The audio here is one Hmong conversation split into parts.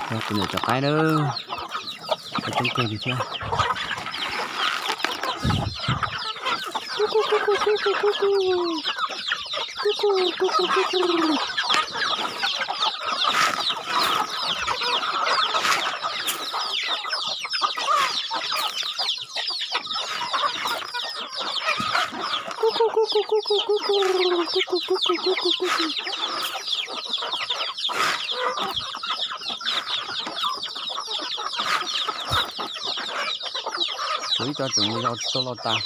Yog kuv niam cov qaib na, coob kawg li thiab. Tshuav ib co tseem mus yos tsis tau los tas.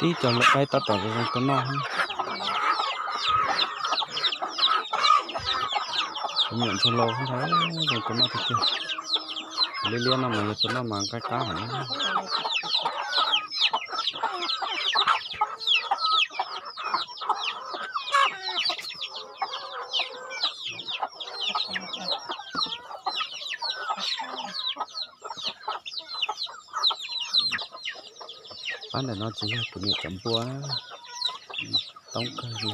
Tib co lawv qaib tab tom zoo tua noj. Kuv niam ntshua los ntag, zoo tua noj tiag tiag. Liab liab no mas yog tua noj mas nqaij qab heev. Pab ntawm no ces yog kuv niam cov npua, toob kawg li.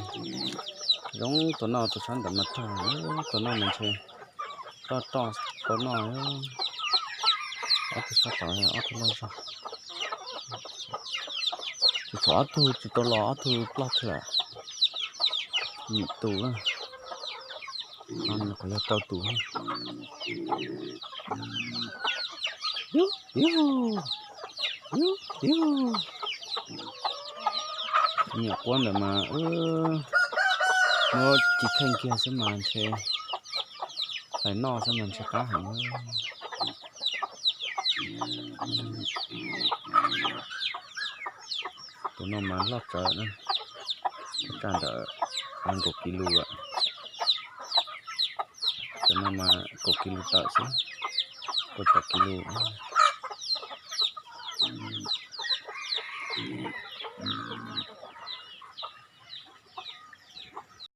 Zoo tua noj tus sab ntawm mas rog, tua noj mas ntshe roj roj tau noj. Ob tug sab tod ob tug loj zog. Tsis tshua ob tug tsis tau los, ob tug ploj thiab. Yim tus na. No nws qhov yog rau tus. Yub, yub, yub, yub. Niam quab ntawm mas wb muab ci kheej kiag xwb mas ntshe, hlais noj xwb mas ntshe qab heev. Tus no mas loj tsawv na, tsaj ntawm nees nkaum kis lus lawm. Cov no mas kaum kis lus tawm xwb, kaum tawm kis lus.